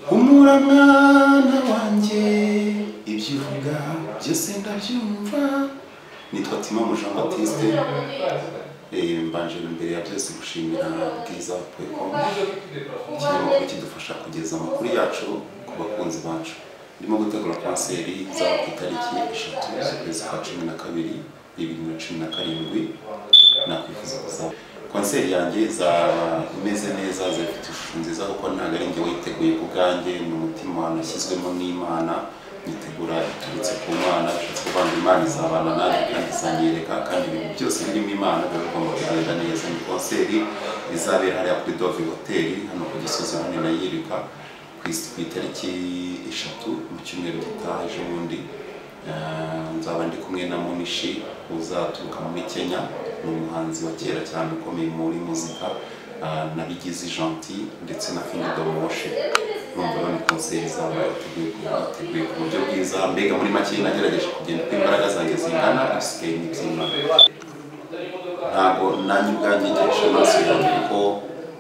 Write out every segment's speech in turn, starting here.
Humura mwana wanjye, ibyo uvuga byose ndabyumva. Nitwa Timamu Jean Baptiste. Mbanje imbere ya byose gushimira Bwiza.com, ikinyamakuru kidufasha kugeza amakuru yacu ku bakunzi bacu. Ndimo gutegura concert izaba ku itariki 3 z'ukwezi kwa 12 2017. Nakwifuza kuzaba concert yanjye izaba imeze neza, zifite ishusho nziza, kuko ntabwo ari njye witeguye ku bwanjye, ni umutima nashyizwemo n'Imana, nyitegura iturutse ku Mana. Bishatse kuvuga ngo Imana izabana nanjye kandi izanyereka, kandi ibintu byose birimo Imana biba bigomba kugenda neza. Ni concert izabera hariya kuri Dove Hotel hano ku Gisozi munini yirika ku itariki 3 mu cyumweru gitaha ejo bundi. Nzaba ndi kumwe na Munishi uzaturuka muri Kenya, ni umuhanzi wa kera cyane ukomeye muri muzika, na Bigizi Gentil ndetse na Kingdom Worship. Urumva ni concert izaba iteguye ku buryo bwiza. Mbega muri make nagerageje kugenda uko imbaraga zanjye zingana, ibisigaye ni iby'Imana. Ntabwo nanjye ubwanjye ngejeje amaso yanjye, kuko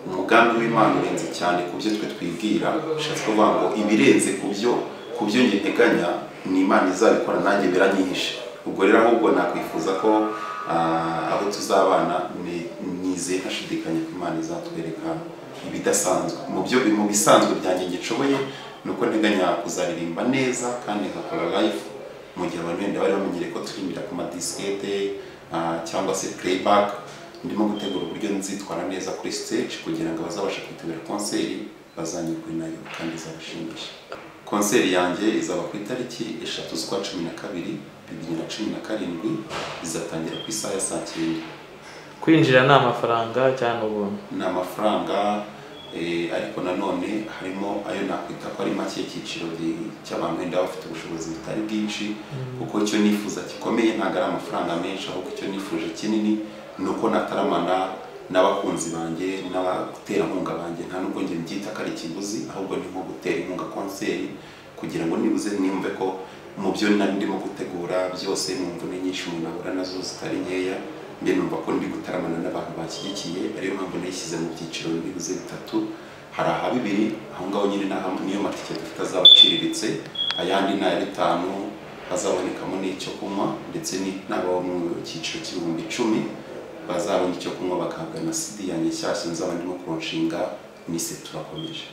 umugambi w'Imana urenze cyane ku byo twe twibwira. Bishatse kuvuga ngo ibirenze ku byo njye nteganya ni Imana izabikora, nanjye biranyihishe. Ubwo rero ahubwo nakwifuza ko abo tuzabana nizeye ntashidikanya ko Imana izatwereka ibidasanzwe mu bisanzwe byanjye ngishoboye. Nuko nteganya kuzaririmba neza kandi nkakora live, mu gihe abantu wenda bari bamenyereye ko turirimbira ku madisikete cyangwa se playback. Ndimo gutegura uburyo nzitwara neza kuri stage kugira ngo abazabasha kwitabira concert bazanyurwe nayo kandi izabashimisha. Concert yanjye izaba ku itariki 3 z'ukwa 12 2017, izatangira ku isaha ya saa 9. Kwinjira ni amafaranga cyangwa ubuntu? Ni amafaranga, ariko nanone harimo ayo nakwita ko ari make, icyiciro cy'abantu wenda bafite ubushobozi butari bwinshi, kuko icyo nifuza gikomeye ntabwo ari amafaranga menshi, ahubwo icyo nifuje kinini ni uko nataramana n'abakunzi banjye n'abaterankunga banjye. Nta nubwo njye mbyita ko ari ikiguzi, ahubwo ni nko gutera inkunga concert kugira ngo nibuze nimve ko mu byo nari ndimo gutegura byose, mu mvune nyinshi umuntu ahura nazo zitari nkeya, mbe numva ko ndi gutaramana n'abantu bashyigikiye. Ariyo mpamvu nayishyize mu byiciro nibuze 3. Hari aha 2 aho ngaho nyine niyo matike dufite azaba aciriritse, ayandi ni aya 5 hazabonekamo n'icyo kunywa, ndetse n'abo mu cyiciro cy'ibihumbi 10 bazabona icyo kunywa bakahabwa na CD yanjye nshyashya nzaba ndimo kuronshinga nise Turakomeje.